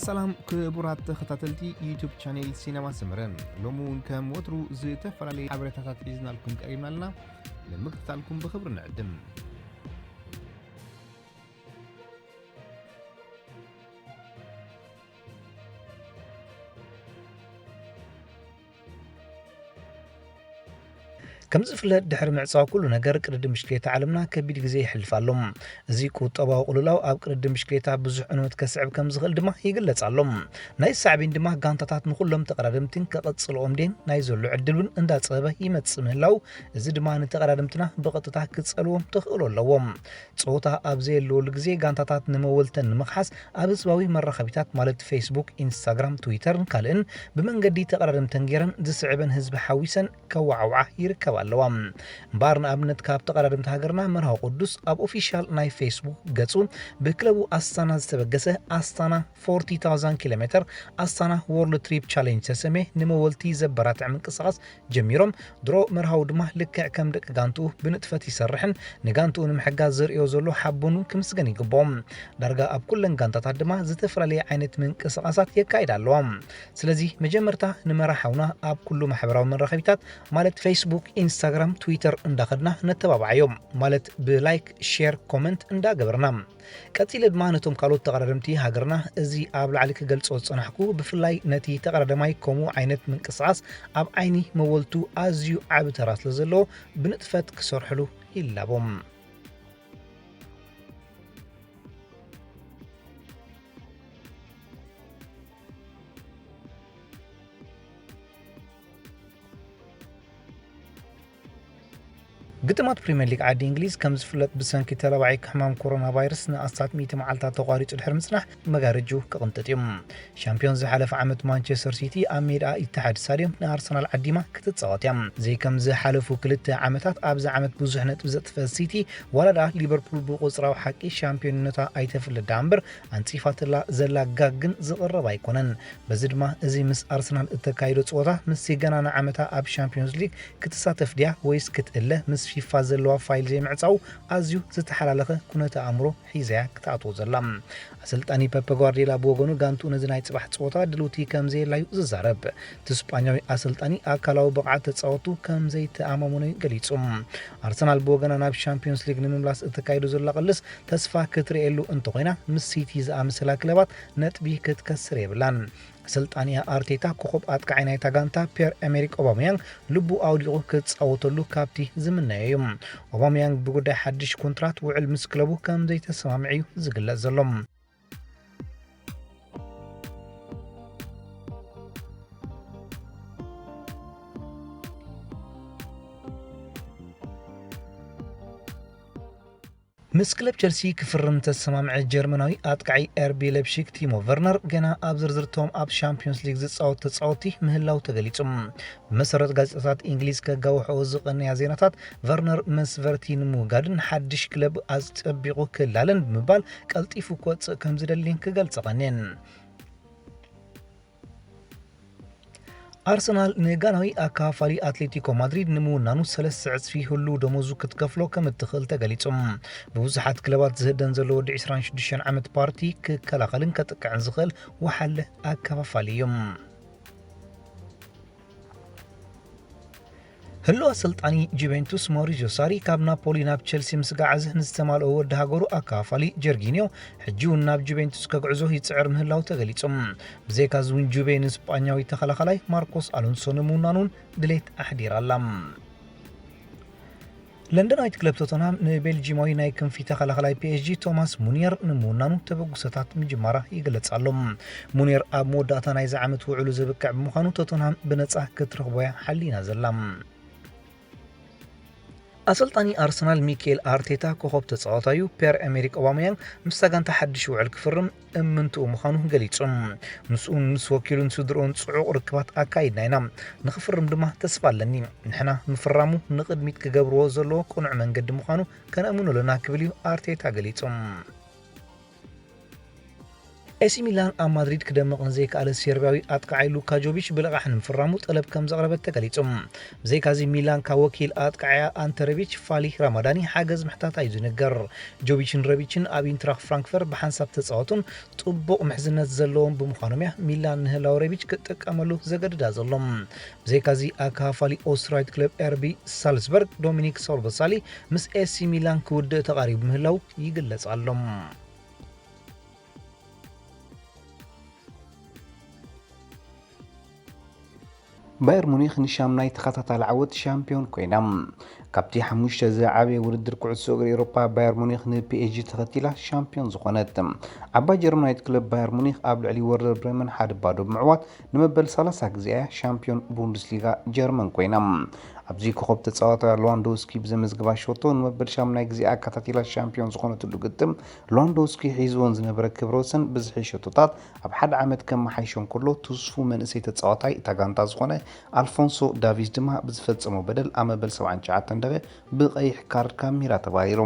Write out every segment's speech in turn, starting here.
ሰላም ክቡራት ተኸታተልቲ ዩቱብ ቻኔል ሲነማ ስምረ፣ ሎሚ እውን ከም ወትሩ ዝተፈላለዩ ሓበሬታታት ሒዝናልኩም ቀሪብና ኣለና። ንምክትታልኩም ብኽብሪ ንዕድም። ከም ዝፍለጥ፣ ድሕሪ ምዕጻው ኩሉ ነገር፣ ቅድድም ብሽክሌታ ዓለምና ከቢድ ግዜ ይሕልፍ ኣሎ። እዚ ቁጠባዊ ቅልውላው ኣብ ቅድድም ብሽክሌታ ብዙሕ ዕንወት ከስዕብ ከም ዝኽእል ድማ ይግለጽ ኣሎ። ናይ ሳዕቤን ድማ፣ ጋንታታት ንኹሎም ተቐዳደምትን ከቐጽልኦም ድየን ናይ ዘሎ ዕድል እውን እንዳጸበበ ይመጽእ ምህላው፣ እዚ ድማ ንተቐዳደምትና ብቐጥታ ክጸልዎም ተኽእሎ ኣለዎ። ጸወታ ኣብ ዘየለወሉ ግዜ፣ ጋንታታት ንመወልተን ንምኽሓስ ኣብ ህዝባዊ መራኸቢታት ማለት ፌስቡክ፣ ኢንስታግራም፣ ትዊተርን ካልእን ብመንገዲ ተቐዳደምተን ገይረን ዝስዕበን ህዝቢ ሓዊሰን ከወዓውዓ ይርከባ ኣለዋ። እምበኣር፣ ንኣብነት፣ ካብ ተቐዳደምቲ ሃገርና መርሃዊ ቅዱስ ኣብ ኦፊሻል ናይ ፌስቡክ ገጹ ብክለቡ ኣስታና ዝተበገሰ ኣስታና ፎርቲ ታውዛንድ ኪሎ ሜተር ኣስታና ወርልድ ትሪፕ ቻሌንጅ ተሰምየ ንመወልቲ ዘበራትዕ ምንቅስቓስ ጀሚሮም። ድሮ መርሃዊ ድማ ልክዕ ከም ደቂ ጋንትኡ ብንጥፈት ይሰርሕን ንጋንትኡ ንምሕጋዝ ዘርእዮ ዘሎ ሓቦን ክምስገን ይግብኦ። ዳርጋ ኣብ ኩለን ጋንታታት ድማ ዝተፈላለየ ዓይነት ምንቅስቓሳት የካይዳ ኣለዋ። ስለዚ መጀመርታ ንመራሓውና ኣብ ኩሉ ማሕበራዊ መራኸቢታት ማለት ፌስቡክ፣ ኢንስታግራም፣ ትዊተር እንዳኸድና ነተባብዓዮም። ማለት ብላይክ፣ ሼር፣ ኮመንት እንዳገበርና። ቀጺለ ድማ ነቶም ካልኦት ተቐዳደምቲ ሃገርና እዚ ኣብ ላዕሊ ክገልጾ ዝጸናሕኩ፣ ብፍላይ ነቲ ተቐዳዳማይ ከምኡ ዓይነት ምንቅስቓስ ኣብ ዓይኒ መወልቱ ኣዝዩ ዓቢ ተራ ስለ ዘለዎ ብንጥፈት ክሰርሕሉ ይላቦም። ግጥማት ፕሪምየር ሊግ ዓዲ እንግሊዝ ከም ዝፍለጥ ብሰንኪ ተላባዒ ሕማም ኮሮና ቫይረስ ንኣስታት ሚእቲ መዓልታት ተቋሪጹ ድሕሪ ምጽናሕ መጋረጅኡ ክቕንጥጥ እዩ። ሻምፒዮን ዝሓለፈ ዓመት ማንቸስተር ሲቲ ኣብ ሜዳ ኢትሓድ ስታድዮም ንኣርሰናል ዓዲማ ክትጻወት እያ። ዘይከም ዝሓለፉ ክልተ ዓመታት ኣብዚ ዓመት ብዙሕ ነጥቢ ዘጥፈ ሲቲ ዋላ ደኣ ሊቨርፑል ብቁጽራዊ ሓቂ ሻምፒዮንነታ ኣይተፍልጥ ደኣ እምበር ኣንጺፋትላ ዘላ ጋግ ግን ዝቕረብ ኣይኮነን። በዚ ድማ እዚ ምስ ኣርሰናል እተካይዶ ጸወታ ምስቲ ገናና ዓመታ ኣብ ሻምፒዮንስ ሊግ ክትሳተፍ ድያ ወይስ ክትእለ ምስ ፊፋ ዘለዋ ፋይል ዘይምዕጻው ኣዝዩ ዝተሓላለኸ ኩነተ ኣእምሮ ሒዛያ ክትኣትዎ ዘላ። ኣሰልጣኒ ፐፐ ጓርዲዮላ ብወገኑ ጋንትኡ ነዚ ናይ ጽባሕ ጸወታ ድልውቲ ከም ዘየላዩ ዝዛረብ። እቲ ስጳኛዊ ኣሰልጣኒ ኣካላዊ ብቕዓት ተጻወቱ ከም ዘይተኣማመኖ ገሊጹ። ኣርሰናል ብወገና ናብ ሻምፒዮንስ ሊግ ንምምላስ እተካይዶ ዘላ ቅልስ ተስፋ ክትርእየሉ እንተኾይና፣ ምስ ሲቲ ዝኣመሰላ ክለባት ነጥቢ ክትከስር የብላን። ኣሰልጣኒኣ ኣርቴታ ኮኸብ ኣጥቃዓይ ናይታ ጋንታ ፒየር ኤሜሪክ ኦባምያንግ ልቡ ኣውዲቑ ክጻወተሉ ካብቲ ዝምነዮ እዩ። ኦባምያንግ ብጉዳይ ሓድሽ ኮንትራት ውዕል ምስ ክለቡ ከም ዘይተሰማምዐ እዩ ዝግለጽ ዘሎ። ምስ ክለብ ቸልሲ ክፍርም ዝተሰማምዐ ጀርመናዊ ኣጥቃዒ ኤርቢ ሌፕሺግ ቲሞ ቨርነር ገና ኣብ ዝርዝር እቶም ኣብ ሻምፒዮንስ ሊግ ዝጻወቱ ተጻወትቲ ምህላው ተገሊጹ። ብመሰረት ጋዜጣታት እንግሊዝ ከጋውሕኦ ዝቐነያ ዜናታት፣ ቨርነር መስፈርቲ ንምውጋድን ሓድሽ ክለብ ኣጸቢቑ ክላለን ብምባል ቀልጢፉ ክወጽእ ከም ዝደልን ክገልጽ ቀንየን። ኣርሰናል ንጋናዊ ኣካፋሊ ኣትሌቲኮ ማድሪድ ንምውናኑ ሰለስተ ዕጽፊ ህሉው ደሞዙ ክትከፍሎ ከም እትኽእል ተገሊጹ። ብብዙሓት ክለባት ዝህደን ዘሎ ወዲ ዕስራን ሽዱሽተን ዓመት ፓርቲ ክከላኸልን ከጥቅዕን ዝኽእል ወሓለ ኣከፋፋሊ እዩ። ህሉው ኣሰልጣኒ ጁቬንቱስ ማውሪዚዮ ሳሪ ካብ ናፖሊ ናብ ቸልሲ ምስ ገዓዘ ንዝተማልኦ ወዲ ሃገሩ ኣካፋሊ ጀርጊኒዮ ሕጂ እውን ናብ ጁቬንቱስ ከግዕዞ ይጽዕር ምህላው ተገሊጹ። ብዘይካዚ እውን ጁቬ ንስጳኛዊ ተኸላኸላይ ማርኮስ ኣሎንሶ ንምውናን እውን ድሌት ኣሕዲራ ኣላ። ለንደናዊት ክለብ ቶተንሃም ንቤልጂማዊ ናይ ክንፊ ተኸላኸላይ ፒ ኤስ ጂ ቶማስ ሙኒየር ንምውናኑ ተበግሶታት ምጅማራ ይግለጽ ኣሎ። ሙኒየር ኣብ መወዳእታ ናይዚ ዓመት ውዕሉ ዘብቅዕ ብምዃኑ ቶተንሃም ብነጻ ክትረኽቦ እያ ሓሊና ዘላ። ኣሰልጣኒ ኣርሰናል ሚካኤል ኣርቴታ ኮኸብ ተጻዋታዩ ፒየር ኤሜሪክ ኦባመያንግ ምስታ ጋንታ ሓድሽ ውዕል ክፍርም እምንትኡ ምዃኑ ገሊጹ። ምስኡን ምስ ወኪሉን ስድርኡን ጽዑቕ ርክባት ኣካይድና ኢና። ንኽፍርም ድማ ተስፋ ኣለኒ። ንሕና ምፍራሙ ንቕድሚት ክገብርዎ ዘለዎ ቅኑዕ መንገዲ ምዃኑ ከነእምኖ ኣለና ክብል እዩ ኣርቴታ ገሊጹ። ኤሲ ሚላን ኣብ ማድሪድ ክደምቕ ንዘይከኣለ ሴርቢያዊ ኣጥቃዓይ ሉካ ጆቪች ብልቓሕ ንምፍራሙ ጠለብ ከም ዘቕረበት ተገሊጹ። ብዘይካዚ፣ ሚላን ካብ ወኪል ኣጥቃዓያ ኣንተ ረቢች ፋሊ ራማዳኒ ሓገዝ ምሕታታ እዩ ዝንገር። ጆቪችን ረቢችን ኣብ ኢንትራክ ፍራንክፈር ብሓንሳብ ተጻወቱን ጥቡቕ ምሕዝነት ዘለዎም ብምዃኖም እያ ሚላን ንህላው ረቢች ክትጥቀመሉ ዘገድዳ ዘሎ። ብዘይካዚ፣ ኣካፋሊ ኦስትራይት ክለብ ኤርቢ ሳልስበርግ ዶሚኒክ ሶርበሳሊ ምስ ኤሲ ሚላን ክውድእ ተቓሪቡ ምህላው ይግለጽ ኣሎ። ባየር ሙኒክ ንሻምናይ ተኸታታሊ ዓወት ሻምፒዮን ኮይና። ካብቲ ሓሙሽተ ዝዓበየ ውድድር ኩዕሶ እግሪ ኤውሮፓ፣ ባየር ሙኒክ ንፒኤስጂ ተኸቲላ ሻምፒዮን ዝኾነት ዓባይ ጀርመናዊት ክለብ ባየር ሙኒክ ኣብ ልዕሊ ወርደር ብሬመን ሓደ ባዶ ብምዕዋት ንመበል ሰላሳ ግዜ እያ ሻምፒዮን ቡንደስሊጋ ጀርመን ኮይና። ኣብዚ ኮኸብ ተጻዋታይ ሌዋንዶውስኪ ብዘመዝግባ ሸቶ ንመበል ሻምናይ ግዜ ኣከታቲላ ሻምፒዮን ዝኾነትሉ ግጥም፣ ሌዋንዶውስኪ ሒዝዎን ዝነበረ ክብረ ወሰን ብዝሒ ሸቶታት ኣብ ሓደ ዓመት ከመሓይሾ እንከሎ፣ ትስፉው መንእሰይ ተጻዋታይ እታ ጋንታ ዝኾነ ኣልፎንሶ ዳቪዝ ድማ ብዝፈጸሞ በደል ኣብ መበል ሰብዓን ትሽዓተን ደቂቕ ብቐይሕ ካርድ ካብ ሜዳ ተባሪሩ።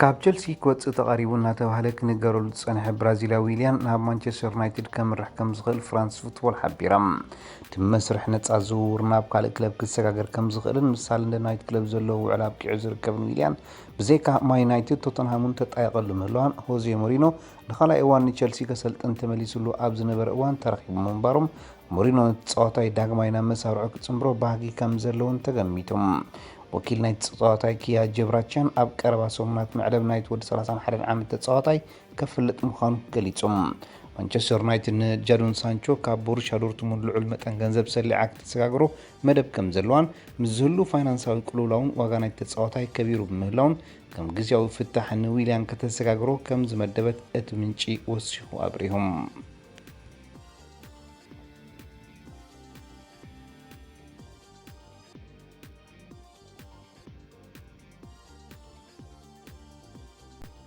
ካብ ቸልሲ ክወጽእ ተቓሪቡ እናተባህለ ክንገረሉ ዝጸንሐ ብራዚላዊ ዊልያን ናብ ማንቸስተር ዩናይትድ ከምርሕ ከም ዝኽእል ፍራንስ ፉትቦል ሓቢራ። እቲ መስርሕ ነጻ ዝውውር ናብ ካልእ ክለብ ክሰጋገር ከም ዝኽእልን ምስ ሳልንደናዊት ክለብ ዘለዎ ውዕል ኣብቂዑ ዝርከብን ዊልያን፣ ብዘይካ ማን ዩናይትድ ቶተንሃም እውን ተጣይቐሉ ምህላዋን ሆዜ ሞሪኖ ንኻልኣይ እዋን ንቸልሲ ከሰልጥን ተመሊሱሉ ኣብ ዝነበረ እዋን ተረኺቡ ምንባሮም፣ ሞሪኖ ነቲ ተጻዋታይ ዳግማይ ናብ መሳርዑ ክጽንብሮ ባህጊ ከም ዘለዎን ተገሚቱ። ወኪል ናይቲ ተጻዋታይ ኪያ ጀብራቻን ኣብ ቀረባ ሰሙናት መዕለብ ናይቲ ወዲ ሰላሳን ሓደን ዓመት ተጻዋታይ ከፍልጥ ምዃኑ ገሊጹ። ማንቸስተር ዩናይትድ ንጃዶን ሳንቾ ካብ ቦሩሻ ዶርትሙንድ ልዑል መጠን ገንዘብ ሰሊዓ ክትሰጋግሮ መደብ ከም ዘለዋን፣ ምስ ዝህሉ ፋይናንሳዊ ቅልውላውን ዋጋ ናይቲ ተጻዋታይ ከቢሩ ብምህላውን፣ ከም ግዝያዊ ፍታሕ ንዊልያን ከተሰጋግሮ ከም ዝመደበት እቲ ምንጪ ወሲኹ ኣብሪሁ።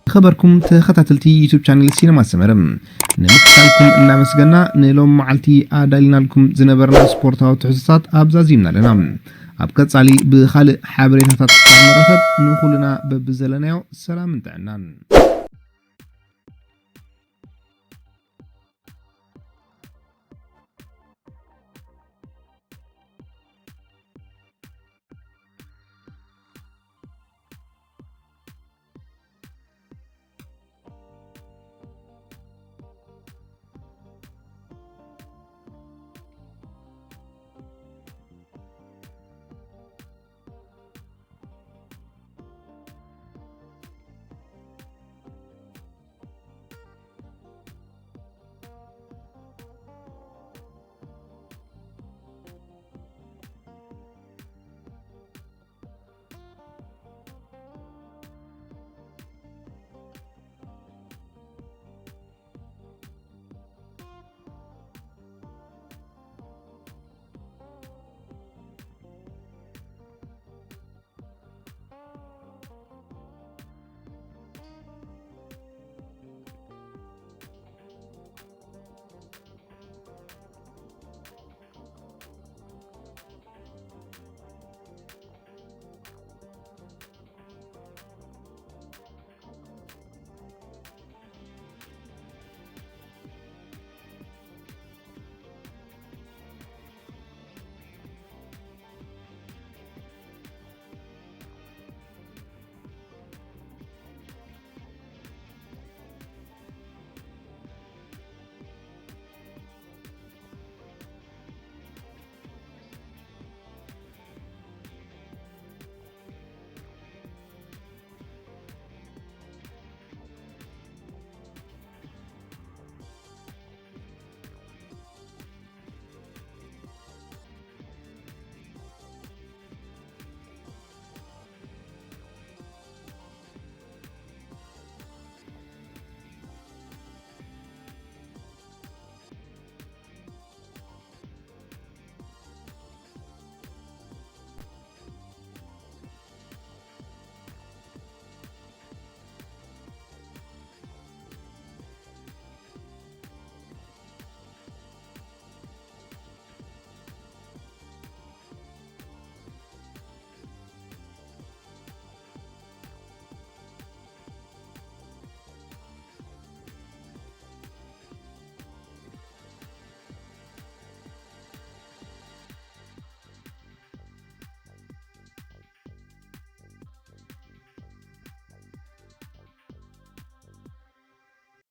ዝኸበርኩም ተኸታተልቲ ዩቱብ ቻነል ሲነማ ሰመረ፣ ንምክታልኩም እናመስገና፣ ንሎም መዓልቲ ኣዳሊናልኩም ዝነበርና ስፖርታዊ ትሕዝቶታት ኣብዛዚምና ኣለና። ኣብ ቀጻሊ ብኻልእ ሓበሬታታት ክሳብ ንራኸብ፣ ንኹልና በብዘለናዮ ሰላምን ጥዕናን።